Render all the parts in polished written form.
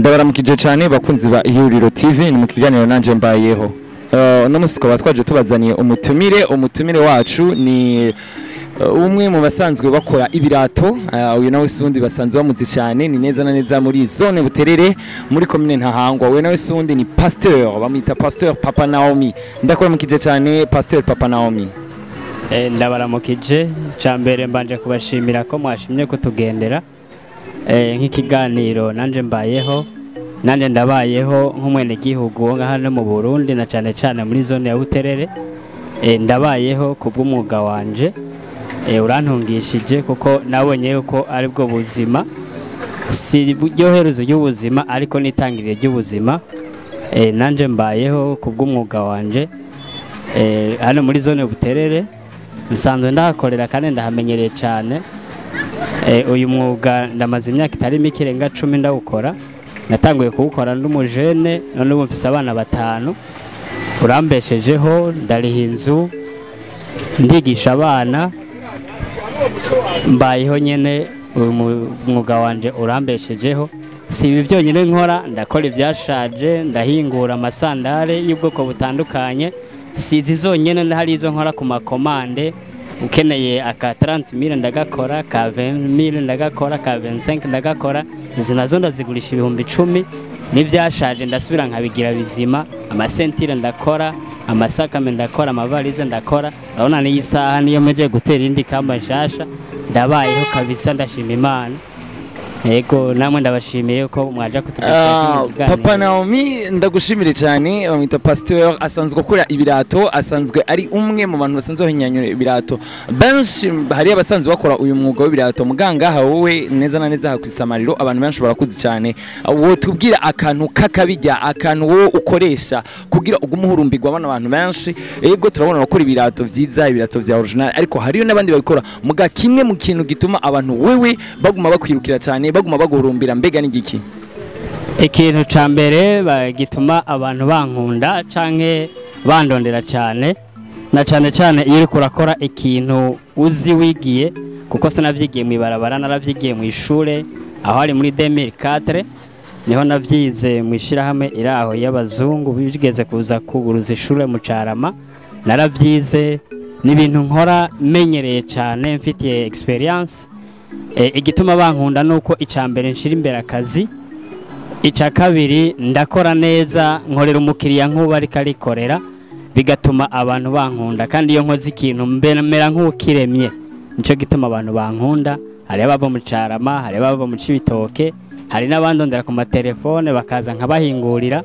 Ndabaramukije cyane bakunzi ba Ihuriro TV, ni mu kiganiro nanje mbayeho. Uno munsi tukaba twaje tubazaniye umutumire wacu ni umwe mu basanzwe bakora ibirato. Uyu nawe sundi basanzwe bamuzi cyane, ni neza na neza muri zone Buterere, muri commune Ntahangwa. Uyu nawe sundi ni pasteur, bamwita Pasteur Papa Naomi. Ndakuramukije cyane, Pasteur Papa Naomi. Ndabaramukije. Cya mbere mbanje kubashimira ko mwashimye kutugendera nk'ikiganiro nanje mbayeho. Nanje ndabayeho nk'umwenegihugu wo hano mu Burundi, na cyane cyane muri zone ya Buterere. Ndabayeho ku bw'umwuga wanje, urantungishije kuko nabonye yuko aribwo buzima, si ryo herezo ry'ubuzima ariko n'itangiriro ry'ubuzima. Nanje mbayeho ku bw'umwuga wanje hano muri zone Buterere. Nsanzwe ndahakorera kandi ndahamenyereye cyane. Uyu mwuga ndamaze imyaka itari mike, irenga 10 ndawukora. Natanguye kuwukora ndi umujene, none ubu mfise abana batanu. Urambeshejeho, ndariha inzu, ndigisha abana, mbayeho nyene. Uyu mwuga wanje urambeshejeho. Si ibi byonyine nkora, ndakora ibyashaje, ndahingura amasandare y'ubwoko butandukanye. Si izi zonyine, hari izo nkora ku ma commande. Ukeneye aka 30 000 ndagakora, ka 20 000 ndagakora, ka 25 ndagakora. Izi nazo ndazigurisha 10,000. N'ibyashaje ndasubira nkabigira bizima. Ama ceintures ndakora, amasakame ndakora, amavalize ndakora. Urabona n'iyi saha niyo meje gutera indi kamba nshasha. Ndabayeho kabisa, ndashima Imana. Yego, namwe ndabashimiye ko mwaja kutugira kino kiganiro. Papa Naomi, ndagushimire cyane. Bamwita Pasteur, asanzwe akora ibirato, asanzwe ari umwe mu bantu basanzwe bahinyanyura ibirato. Benshi hari abasanzwe bakora uyu mwuga w'ibirato, muganga aha wowe neza na neza hakwisamariro abantu benshi barakuzi cyane. Wowe tubwira akantu kakabijya, akantu wowe ukoresha kugira ugume uhurumbirwa bano bantu benshi. Yego, turabona bakora ibirato vyiza, ibirato vya original, ariko hariyo n'abandi babikora muga kimwe mu kintu gituma abantu wewe baguma bakwirukira cyane, baguma baguhurumbira, mbega n'igiki? Ikintu ca mbere gituma abantu bankunda canke bandondera cyane, na cyane cyane iyo uriko urakora ikintu uzi wigiye, kuko sinavyigiye mw'ibarabara, naravyigiye mu ishure aho ari muri 2004, niho navyize mu ishirahamwe iraho y'abazungu bigeze kuza kuguruza ishure mu Carama. Naravyize, ni ibintu nkora menyereye cyane, mfitiye experience. Igituma bankunda nuko ica mbere nshira imbere akazi, icya kabiri ndakora neza, nkorera umukiriya nk'ubu ariko arikorera, bigatuma abantu bankunda. Kandi iyo nkoze ikintu mera nk'ukiremye, nicyo gituma abantu bankunda. Hari abava mu Carama, hari abava mu Cibitoke, hari n'abandondera ku matelefone bakaza nkabahingurira.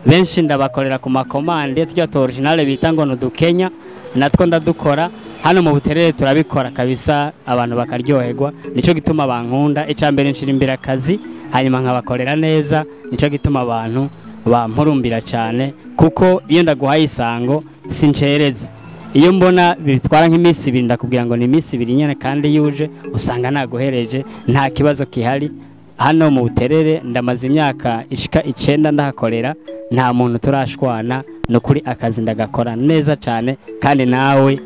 Benshi ndabakorera ku ma commande. Tujya tu original bita ngo ni udukenya, natwo ndadukora. Hano mu Buterere turabikora kabisa, abantu bakaryoherwa. Nicyo gituma bankunda. Icya mbere nshira imbere akazi, hanyuma nkabakorera neza. Nicyo gituma abantu bampurumbira cyane, kuko iyo ndaguhaye isango sincereza. Iyo mbona bitwara nk'iminsi 2, ndakubwira ngo ni iminsi 2 nyine, kandi yuje usanga naguhereje, nta kibazo kihari. Hano mu Buterere ndamaze imyaka ishika 9 ndahakorera, nta muntu turashwana. Ni ukuri akazi ndagakora neza cyane, kandi nawe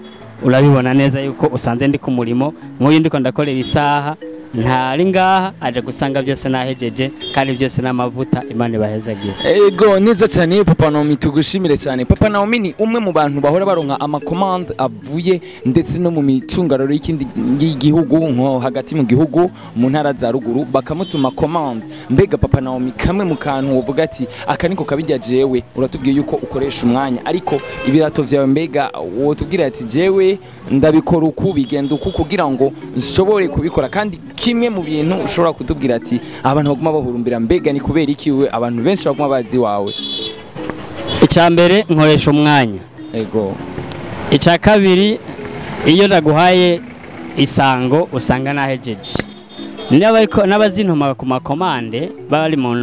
urabibona neza yuko usanze ndi ku murimo. Nk'uyu ndiko ndakorera isaha ntari ngaha, aje gusanga byose nahejeje, kandi byose n'amavuta. Imana ibahezagira. Ego, neza cyane Papa Naomi, tugushimire cyane. Papa Naomi ni umwe mu bantu bahora baronka ama commande avuye ndetse no mu micungararo y'ikindi y'igihugu, nko hagati mu gihugu, mu ntara za ruguru, bakamutuma commande. Mbega Papa Naomi, kamwe mu kantu wovuga ati aka niko kabijya jewe? Uratubwiye yuko ukoresha umwanya, ariko ibirato vyawe, mbega wotubwira ati jewe ndabikora uku, bigenda uku kugira ngo nshobore kubikora? Kandi kimwe mu bintu ushobora kutubwira ati abantu baguma bahurumbira, mbega ni kubera iki we abantu benshi baguma bazi wawe? Icya mbere nkoresha umwanya. Icya kabiri, iyo ndaguhaye isango usanga nahejeje. N'abazintuma ku ma commande bari mu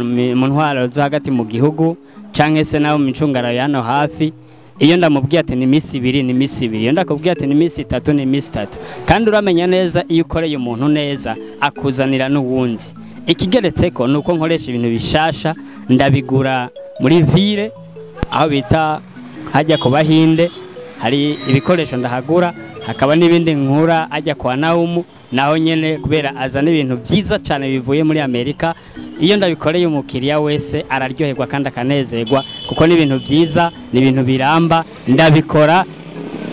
ntwaro zo hagati mu gihugu canke se nabo mu micungararo ya hano hafi, iyo ndamubwiye ati ni iminsi 2, ni iminsi 2. Iyo ndakubwiye ati ni iminsi 3, ni iminsi 3. Kandi uramenya neza, iyo ukoreye umuntu neza akuzanira n'uwundi. Ikigeretse ko ni uko nkoresha ibintu bishasha, ndabigura muri ville aho bita hajya ku Bahinde, hari ibikoresho ndahagura, hakaba n'ibindi nkura ajya kwa Naumu naho nyene, kubera azana ibintu byiza cyane bivuye muri Amerika. Iyo ndabikoreye umukiriya wese araryoherwa kandi akanezerwa, kuko ni ibintu byiza, ni ibintu biramba. Ndabikora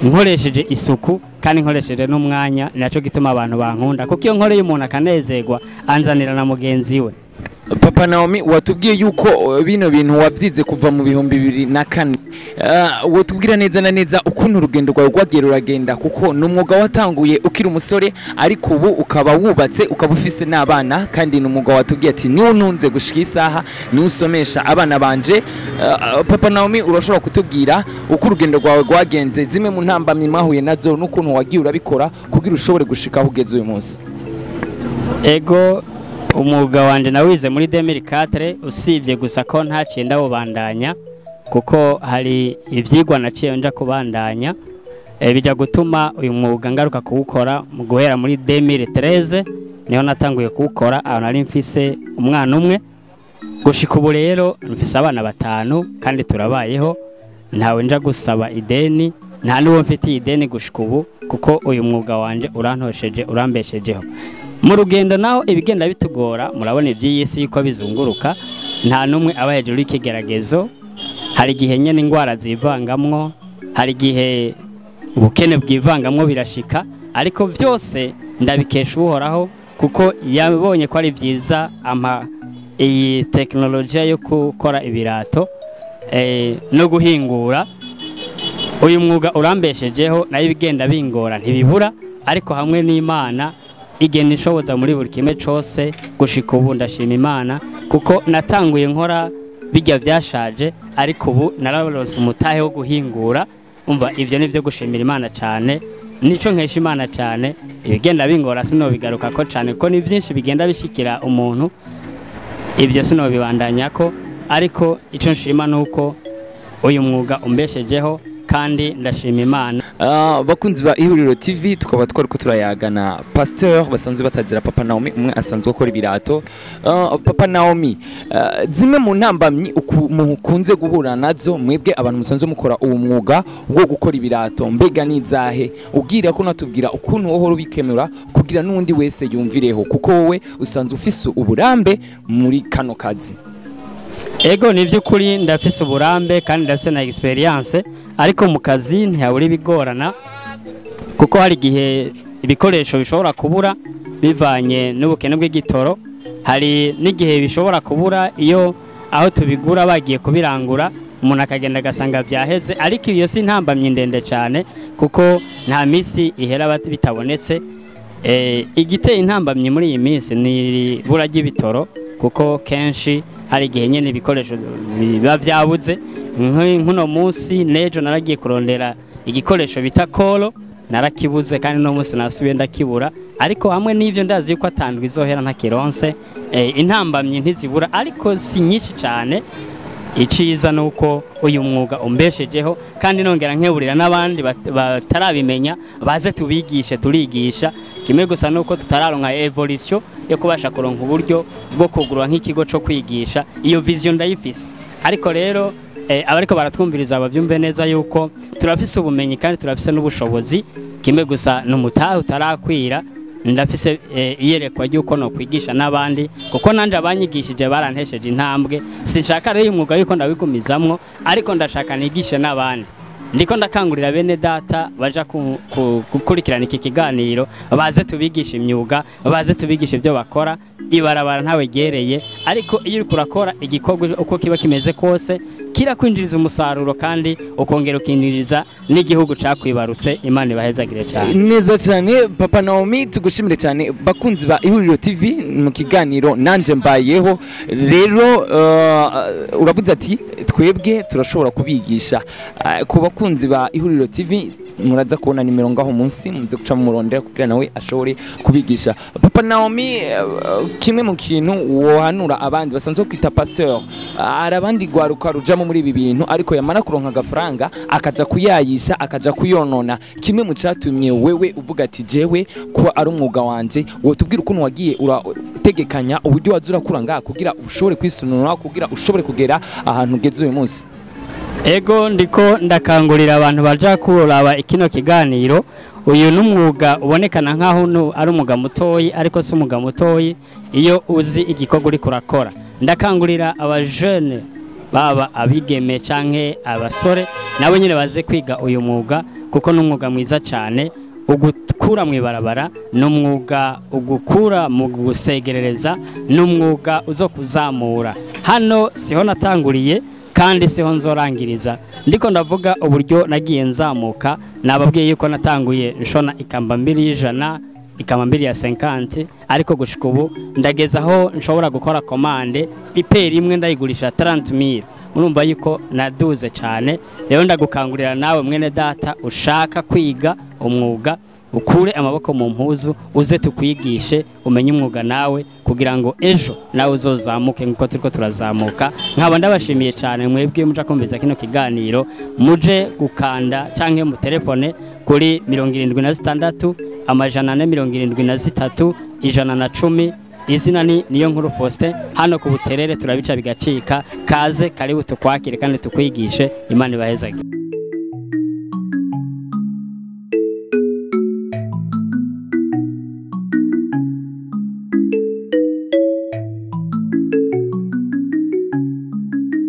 nkoresheje isuku kandi nkoresheje n'umwanya, nacyo gituma abantu bankunda, kuko iyo nkoreye umuntu akanezerwa anzanira na mugenzi we. Papa Naomi, watubwiye yuko bino bintu wabyize kuva mu 2004. Watubwira neza na neza ukuntu urugendo rwawe rwagiye ruragenda, kuko ni umwuga watanguye ukiri umusore, ariko ubu ukaba wubatse, ukaba ufise n'abana, kandi ni umwuga watubwiye ati niwo ntunze gushika isaha, niwo usomesha abana banje. Papa Naomi, urashobora kutubwira uko urugendo rwawe rwagenze, zimwe mu ntambamyi mwahuye nazo n'ukuntu wagiye urabikora kugira ushobore gushika aho ugeze uyu munsi? Ego, umwuga wanje nawize muri 2004, usibye gusa ko ntaciye ndawubandanya, kuko hari ivyigwa naciye nja kubandanya, bija gutuma uyu mwuga ngaruka kuwukora mu guhera muri 2013, niho natanguye kuwukora. Aho nari mfise umwana umwe, gushika ubu rero mfise abana 5 kandi turabayeho, ntawe nja gusaba ideni, nta n'uwo mfitiye ideni gushika ubu, kuko uyu mwuga wanje urantosheje, urambeshejeho. Mu rugendo naho ibigenda bitugora, murabona iby'iyi si yuko bizunguruka, nta n'umwe aba hejuru y'ikigeragezo. Hari igihe nyene ingwara zivangamwo, hari igihe ubukene bwivangamwo, birashika, ariko byose ndabikesha Uhoraho, kuko yabonye ko ari byiza ampa iyi tekinolojiya yo gukora ibirato no guhingura. Uyu mwuga urambeshejeho, nayo ibigenda bingora ntibibura, ariko hamwe n'Imana igenda ishoboza muri buri kimwe cose. Gushika ubu ndashima Imana, kuko natanguye nkora bijya byashaje, ariko ubu nararonse umutahe wo guhingura. Umva, ibyo ni byo gushimira Imana cyane, nico nkesha Imana cyane. Ibigenda bingora sinobigaruka ko cyane, kuko ni byinshi bigenda bishikira umuntu, ibyo sinobibandanya ko, ariko ico nshima nuko uyu mwuga umbeshejeho kandi ndashima Imana. Bakunzi ba Ihuriro TV, tukaba twariko turayagana pasteur basanzwe batazira Papa Naomi, umwe asanzwe akora ibirato. Papa Naomi, zimwe mu ntambamyi mukunze guhura nazo mwebwe abantu musanzwe mukora uwo mwuga wo gukora ibirato, mbega nizahe? Ubwira ko natubwira ukuntu wohora ubikemura kugira n'undi wese yumvireho, kuko wowe usanzwe ufise uburambe muri kano kazi. Ego, ni by'ukuri ndafise uburambe kandi ndafise na experience, ariko mu kazi ntihabura ibigorana, kuko hari igihe ibikoresho bishobora kubura bivanye n'ubukene bw'igitoro, hari n'igihe bishobora kubura iyo aho tubigura bagiye kubirangura, umuntu akagenda agasanga byaheze. Ariko iyo si intambamyi ndende cyane, kuko nta misi ihera bitabonetse. Igiteye intambamyi muri iyi minsi ni ibura ry'ibitoro, kuko kenshi hari igihe nyene ibikoresho biba byabuze. Nk'uno munsi nejo naragiye kurondera igikoresho bita kolo, narakibuze, kandi no munsi nasubiye ndakibura. Ariko hamwe n'ivyo ndazi yuko atandwa izohera ntakironse. Intambamyi ntizibura, ariko si nyinshi cyane. Iciza nuko uyu mwuga umbeshejeho, kandi nongera nkeburira n'abandi batarabimenya baze tubigishe, turigisha. Kimwe gusa nuko tutararonka evolution yo kubasha kuronka uburyo bwo kugurura nk'ikigo cyo kwigisha. Iyo vision ndayifise, ariko rero abariko baratwumviriza babyumve neza yuko turafise ubumenyi kandi turafise n'ubushobozi. Kimwe gusa n'umutahe utarakwira. Ndafise iyerekwa ry'uko no kwigisha n'abandi, kuko nanje abanyigishije barantesheje intambwe. Sinshaka rero umwuga yuko ndabigumizamwo, ariko ndashaka nigishe n'abandi. Ndiko ndakangurira bene data baja gukurikirana iki kiganiro, baze tubigisha imyuga, baze tubigisha ibyo bakora. Ibarabara ntawe gereye, ariko iyo uriko urakora igikorwa uko kiba kimeze kose kirakwinjiriza umusaruro, kandi ukongera ukinjiriza n'igihugu cakwibarutse. Imana ibahezagire cyane. Neza cyane Papa Naomi, tugushimire cyane. Bakunzi ba Ihuriro TV, mu kiganiro nanje mbayeho rero, uravuze ati twebwe turashobora kubigisha. Ku bakunzi ba Ihuriro TV, muraza kubona nimero ngaho munsi, muze guca murondera kugira nawe ashobore kubigisha. Papa Naomi, kimwe mu kintu wohanura abandi basanzwe kwita pasteur, hari abandi gwaruka rujamo muri ibi bintu, ariko yamara kuronka agafaranga akaja kuyayisha, akaja kuyonona. Kimwe mu catumye wewe uvuga ati jewe kuba ari umwuga wanje, wotubwira ukuntu wagiye urategekanya uburyo waza urakura ngaha kugira ushobore kwisununura, kugira ushobore kugera ahantu ugeze uyu munsi? Ego, ndiko ndakangurira abantu baja kuraba ikino kiganiro. Uyu n'umwuga ubonekana nk'aho ari umwuga mutoyi, ariko si umwuga mutoyi iyo uzi igikorwa uriko urakora. Ndakangurira abajene, baba abigeme canke abasore, nabo nyine baze kwiga uyu mwuga, kuko ni umwuga mwiza cyane ugukura mu ibarabara, ni umwuga ugukura mu gusegerereza, ni umwuga uzo kuzamura. Hano siho natanguriye kandi siho nzorangiriza. Ndiko ndavuga uburyo nagiye nzamuka, nababwiye yuko natanguye nshona ikamba mbiri y'ijana, ikamba mbiri ya 50, ariko gushika ubu ndageza aho nshobora gukora commande, i paire imwe ndayigurisha 30,000. Murumva yuko naduze cyane. Rero ndagukangurira nawe mwene data ushaka kwiga umwuga, ukure amaboko mu mpuzu, uze tukwigishe umenye umwuga nawe, kugira ngo ejo nawe uzozamuke nkuko turiko turazamuka. Nkaba ndabashimiye cyane mwebwe muja kumviza kino kiganiro, muje gukanda canke mu telefone kuri 76 473 110. Izina ni Niyo Nkuru Faustin, hano ku Buterere turabica bigacika. Kaze, karibu, tukwakire kandi tukwigishe. Imana ibahezage.